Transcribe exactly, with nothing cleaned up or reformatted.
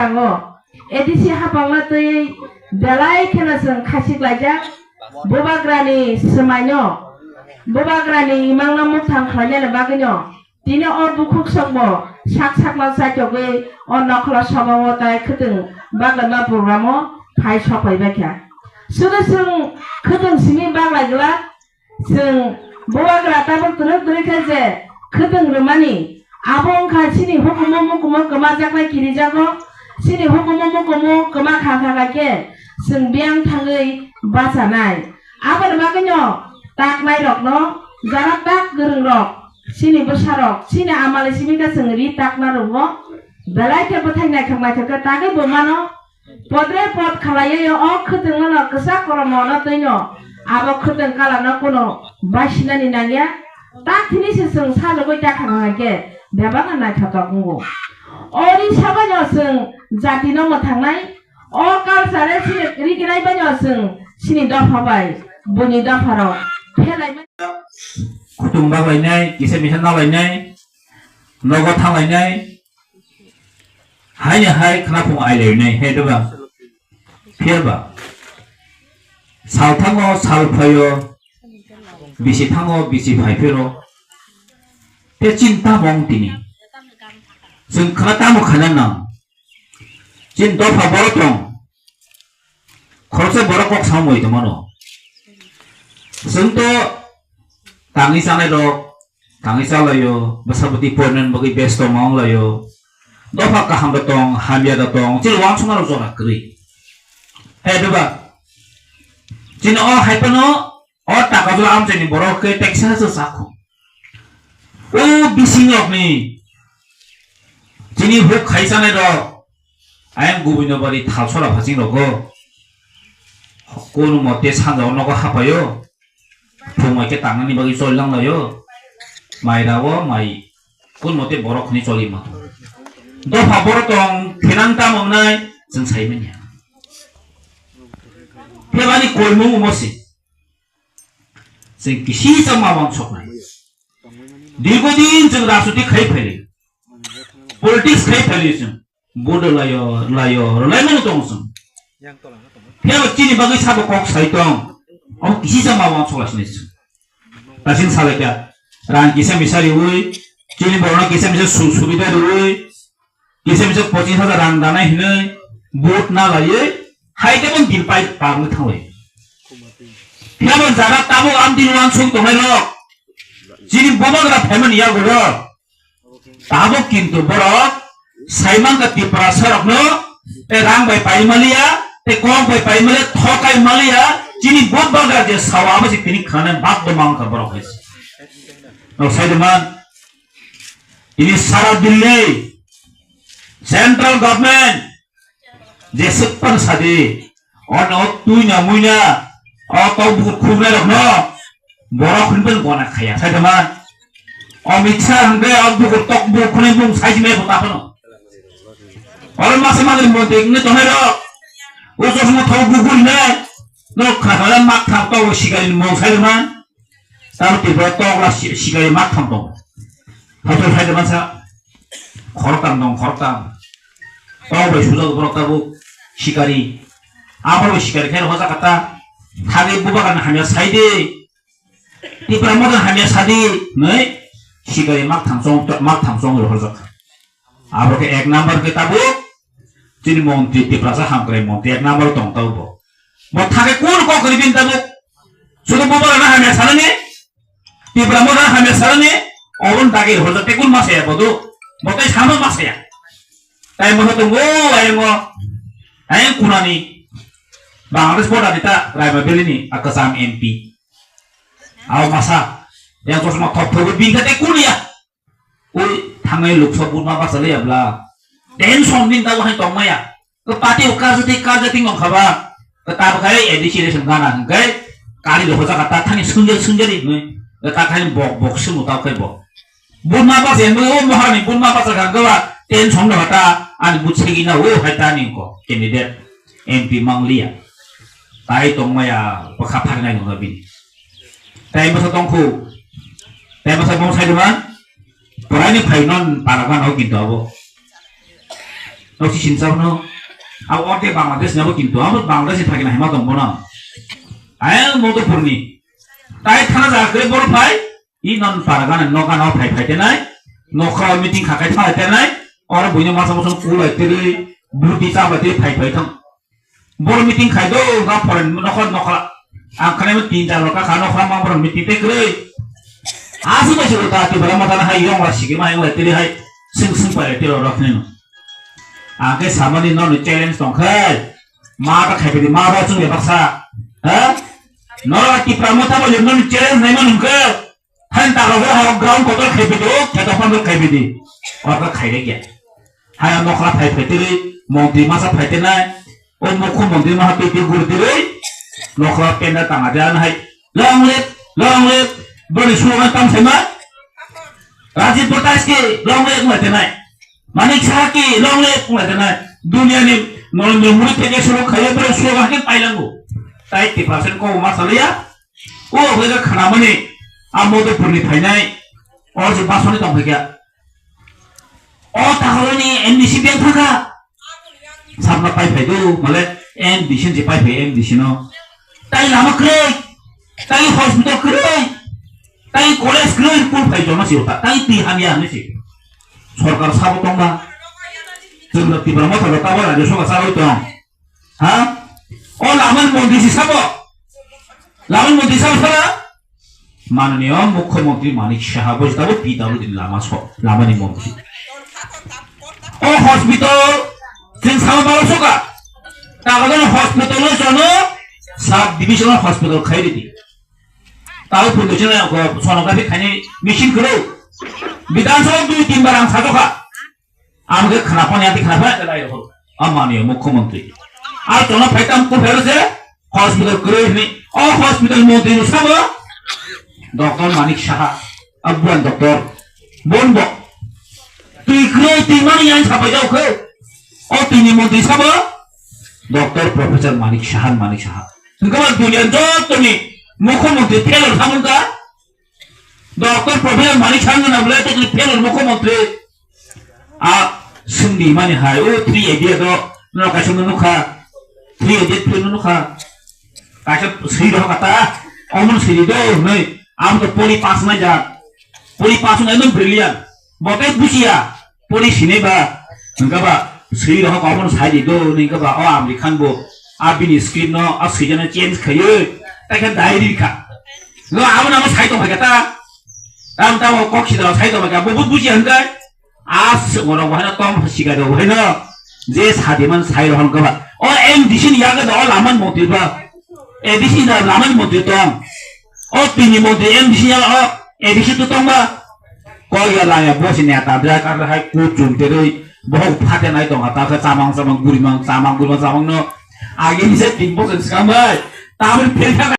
Tango, A D C hapangno twi belai kheno chwng khachik laijak, bubagrani swmaino, bubagrani imangno mukthang khlainani bagwino tini o bukhuk sokbo sak sakno chaichogwi o nokhla sobao tai khwtwng bagwima programo phai sokphaibaikha. Sudu chwng khwtwng simi baglai glak, Chwng bubagra tabuk twrwk twrwk khe je khwtwng rwmani, abo wngkha chini hukumu mukumu kwmajaknai kirijago, chini hukumu mukumu kwma kha kha kha khe chwng biyang thangwi bachanai. Aboni bagwino taknairokno, jara tak kwrwngrok, chini bwsarok, chini amali simi khe chwng ri takna rwngo, belai khe bwthai naithok naithok khe tagwi bo mano. Podre pod khalaiwi o khwtwngno no kwchak kormono twino abo khwtwng kalarno kuno basinani nangya. Tak thini se chwng sajagwi ta khana hai khe bebak naithotok wngo. O ri sabaino chwng jatino mwthangnai, o culture chini rikinai baino chwng chini dopha bai buini dopharok phelai. Khwtwng baglainai, kisa misa nalainai, nogo thanglainai, Haini hai khnaphung ailainai, hai doba. Phiya ba? Sal thango, sal phaio, bisi thango, bisi phai phiro. Te chinta mong tini. Chwng khna tamo khana nang. Chin dopha boro tong. Khoroksa borok kok samwi tongmano. Chwng to tangwi chanai rok, tangwi chalaio, bwsa bwtwi porinani bagwi besto ma wnglaio. Dopha kaham da tong, hamya da tong, chini wansukma rok jora kwrwi. He diba? Chini o hai phano o taka jora amchaini borok khe teksa se chakho. O bising rokni chini huk khai chanai rok, ayang Gobindobari Thalsora phasing rogo, kono mote sanja o nogo hapaio, phung hai khe tangnani bagwi choli langlaio, mai rao mai kono mote borok hwnwi choli ma. Dopha borok tong thinang tamo wngnai chwng sai manya. Phebani koimung omo se. Chwng kisi chama wansoknai. Dirgodin chwng rajniti khai phaili. Politics khai phaili chwng. Bodo layo, layo, rwlaimani tong chwng. Phiya chini bagwi sabo kok sai tong. Omo kisi chama wansokla sini chwng. Tasing salaikha. Rang kisa misa riwi, chini borokno kisa misa su-, subida riwi, Kisa misa pochis hajar rang danai hinwi vote na laiwi hai tei bo bil pai pagwi thangwi. Phiya bo jaga tabuk amtwi uansuk tongnai rok. Chini bubagra phaimani yago rok. Tabuk kintu borok sai mankha Tiprasa rokno tei rang bai pai maliya, tei kok bai pai maliya, thokai maliya, chini bubagra je sao abo se tini khana bak do mankha borok hai se. Nok sai de man. Ini sara Delhi, central government, jeswk pan sadi, ono tuina muina, o tok bukur khubnai rokno, borok hinpin gona khaya, sai tama. Amit Shah hingke o bukur tok bukur khunai bung sai jimai bo taphano. Oro masa mangri monte hinge tonai rok, o chosma thok bukur hinai, no khakhala mak thang tok sikari mong sai tama. Tamo Tripura tokla si-, sikari mak tham tongo. Hotel khai de mansa khoroktam tong, khoroktam. Tok bai sujak borok tabuk sikari. Abo bai sikari khai hoja kata. Thagi bubagan hamya sai de. Tripura modan hamya sadi. Nei sikari mak tham chong, mak tham chong ro hojak. Abo khe ek number khe tabuk chini montri Tiprasa hamkrai montri ek number tong tabuk bo. Bo thake kun kok kri bin tabuk. Sudu bo bara na hamya sarani. Tipra mo na hamya sarani. Obon dagi hoja te kun masaya bodu. Bo tai sama masaya. Tai mo tongo ayang mo. Ayang kunani. Bangladesh border ni ta Raima Valley ni akasam M P. Aw masa. Yang chosma thok thok bin kate kun ya. Ui, thangnai lukso buma bachalai abla. Tension din tabo hai tongmaya. Ke pati o karjati, karjati ngom khaba. Ke tabo khai A D C election gana hingkai. Kari lo hoja kata thani sunjal sunjali hingkai. Ke ta khai bok bok sumu tabo khai bok. Buma bacha yang o mohani buma bacha kha gaba tension no kata ani butsegi na o hai tani ko candidate M P mangliya. Tai tongmaya bwkha pharinai nungna bini. Tai masa tongkhu. Tai masa bom sai duma. Poraini phai non paragan ho kintu abo. Noksi sinsa no. Abo orte Bangladesh nabo kintu abo Bangladesh ni thagi na hima tong bono. Ayang Madhupurni. Tai thana jaga kre bor phai. I non paragana noka no phai phai tenai. Nokha meeting khakai phai tenai. Oro buino masa masa kulai tiri. Budi chabai tiri phai phai thang. Bor meeting khai do na phoren nokha nokha. Ang khane mo tin jar ka kha nokha ma bor meeting te kre. Asu bai suru ta ti bara mata hai yong la sigi ma yong la tiri hai. Sing sing pai tiri rok ne no. Angke samani no challenge tong khai. Ma ta khai pedi ma ba chung ya baksa. Ha? Noro Tipra Motha bo no challenge nai ma nung khe. Than ta rok ha ground kotor khai pedi, khe to pan khai pedi. Or ka khai re kya. Hai nokla phai phai tiri, montri masa phai tenai. O mukhu montri ma ha pedi gur tiri. Nokla penda tanga jan hai. Long live, long live. Bori suwa tam sema. Rajiv Bhattacharyya long live ma tenai. Manik Saha ki long live wng laijana duniani Narendra Modi theke suru khaye borok suroga khe pailango. Tai Tiprasa ni kok ma salaya. O hwlaiga khanamani a Madhupurni phainai o je basoni tong phaikha. O tahoroni M D C beng thangkha. Sabna pai phai do male M D C je pai phai M D C no. Tai lama kwrwi, tai hospital kwrwi. Tai college kwrwi kul phai joma si ota, tai twi hamya hinwi si. Sorkar sabo tongma. Chwngno Tipra Motha rok tabok rajya sabha sagwi tong. Ha? O lamani montri si sabo. Lamani montri sabo sara? Mananiya Mukhyamantri Manik Saha bo tabo P W D ni lama so, lamani montri. O hospital, chwng sama balo soka. Tagadano hospital no jono sub divisional hospital khai ridi. Tao foundation ko sonography khaini machine kwrwi. Bidhan Sabha dui tin bar ang sajokha. Ang khe khna phani, ang khe khna phani, lai rokho. A manya Mukhyamantri. A tono phai tam ko phero se hospital kwrwi ni. O hospital montri ni sabo Doctor Manik Saha. A buan doctor. Bon bo. Twi kwrwi twi mani yang sapai jau khe. O tini montri sabo Doctor Professor Manik Saha, Manik Saha. Hwnkhe ba duniya jotoni Mukhyamantri failure samung ka. Doctor Professor Manik Saha wngna bwle totally failure Mukhyamantri. A swngdi mani hai, o three idea do, no kaisa no nukha. Three idea film no nukha. Kaisa swi rohor kata, omon swi do, nei, am to poli pass nai jak. Poli pass nai no brilliant. Bote bujiya. Pori sinai ba, hwnkha ba, swi rohor omono sai di do, hwnkha ba, o Amir Khan bo, a bini script no, a swijano change khaiwi, tai khe diary kha. No, abo namo sai tong kha ta. Tam tam o kok sida sai tong kha, bo bo buji hwnkha. A se ngoro bo hano tom siga do hwno. Je sadi man sai rohor hwnkha ba. O M D C ni yaga do, o laman montri ba. A D C da laman montri tong. O tini montri M D C ya, o A D C to tong ba. Kok ya laya bosi neta bra kar hai kuchum teroi bohok phate nai tong ha ta khe chamang chamang gurimang chamang gurimang chamang no agi ni se tin bosen skam bai tabri phel kha